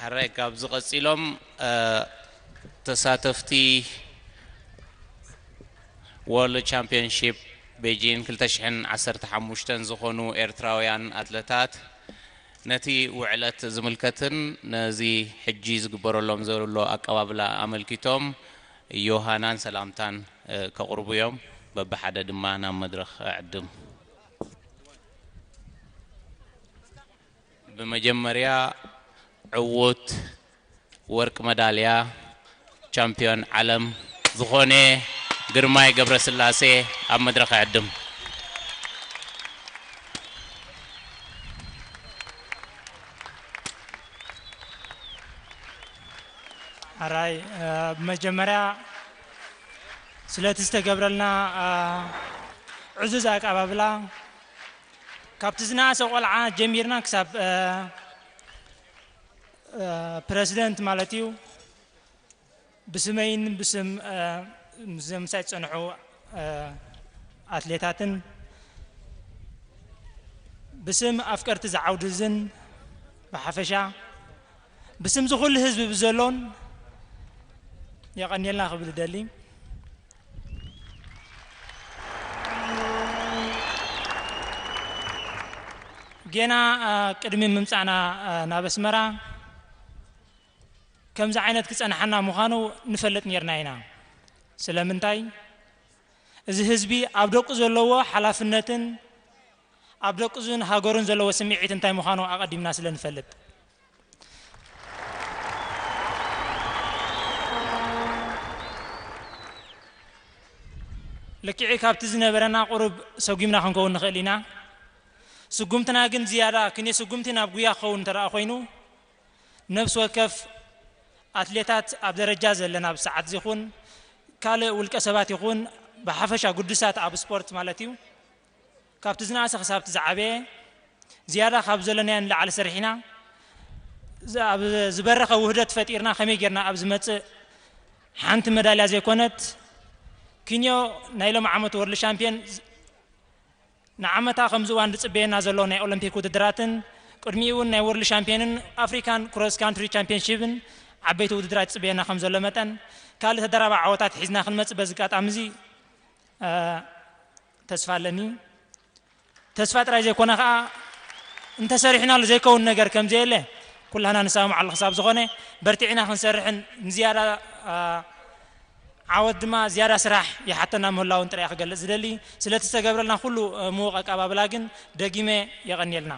ሕራይ ካብዚ ቀጺሎም ተሳተፍቲ ወርልድ ቻምፒዮንሺፕ ቤጂን ክልተ ሽሕን ዓሰርተ ሓሙሽተን ዝኾኑ ኤርትራውያን ኣትለታት ነቲ ውዕለት ዝምልከትን ነዚ ሕጂ ዝግበረሎም ዘሎ ኣቀባብላ ኣመልኪቶም ዮሃናን ሰላምታን ከቕርቡ እዮም። በብሓደ ድማ ናብ መድረኽ ዕድም። ብመጀመርያ ዕውት ወርቂ መዳልያ ቻምፒዮን ዓለም ዝኾነ ግርማይ ገብረስላሴ ኣብ መድረኽ ዕድም። ኣራይ ብመጀመርያ ስለቲ ዝተገብረልና ዕዙዝ ኣቀባብላ ካብቲ ዝነኣሰ ቆልዓ ጀሚርና ክሳብ ፕረዚደንት ማለት እዩ ብስመይን ብስም ዘምሳይ ዝፀንሑ ኣትሌታትን ብስም ኣፍቀርቲ ዝዓውድዝን ብሓፈሻ ብስም ዝኹሉ ህዝቢ ብዘሎን የቐንየልና ክብል እደሊ። ጌና ቅድሚ ምምፃእና ናብ ኣስመራ ከምዚ ዓይነት ክፀንሓና ምዃኑ ንፈልጥ ነርና ኢና። ስለምንታይ? እዚ ህዝቢ ኣብ ደቁ ዘለዎ ሓላፍነትን ኣብ ደቁ ዝን ሃገሩን ዘለዎ ስምዒት እንታይ ምዃኑ ኣቐዲምና ስለ ንፈልጥ። ልክዒ ካብቲ ዝነበረና ቁሩብ ሰጒምና ክንከውን ንኽእል ኢና። ስጉምትና ግን ዝያዳ ክንየ ስጉምቲ ናብ ጉያ ክኸውን እንተ ደኣ ኮይኑ ነፍሲ ወከፍ ኣትሌታት ኣብ ደረጃ ዘለና ብሰዓት ይኹን ካልእ ውልቀ ሰባት ይኹን ብሓፈሻ ግዱሳት ኣብ ስፖርት ማለት እዩ ካብቲ ዝነኣሰ ክሳብቲ ዝዓበየ ዝያዳ ካብ ዘለናዮ ንላዕሊ ሰሪሕና ኣብ ዝበረኸ ውህደት ፈጢርና ከመይ ጌርና ኣብ ዝመፅእ ሓንቲ መዳልያ ዘይኮነት ኪንዮ ናይ ሎም ዓመት ወርልድ ሻምፒዮን ንዓመታ ከምዚ እዋን ዝፅበየና ዘሎ ናይ ኦሎምፒክ ውድድራትን ቅድሚኡ እውን ናይ ወርልድ ሻምፒዮንን ኣፍሪካን ክሮስ ካንትሪ ቻምፒዮንሺፕን ዓበይቲ ውድድራት ዝፅበየና ከም ዘሎ መጠን ካልእ ተደራባዕ ዓወታት ሒዝና ክንመፅእ በዚ ኣጋጣሚ እዚ ተስፋ ኣለኒ። ተስፋ ጥራይ ዘይኮነ ከዓ እንተሰሪሕናሉ ዘይከውን ነገር ከም ዘየለ ኩላህና ንሰማማዓሉ ክሳብ ዝኾነ በርቲዕና ክንሰርሕን ንዝያዳ ዓወት ድማ ዝያዳ ስራሕ ይሓተና ምህላውን ጥራይ ክገልፅ ዝደሊ። ስለቲ ዝተገብረልና ኩሉ ምዉቕ ኣቀባብላ ግን ደጊመ የቐንየልና።